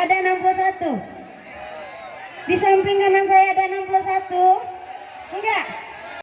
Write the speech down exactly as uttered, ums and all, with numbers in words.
Ada enam puluh satu. Di samping kanan saya ada enam puluh satu.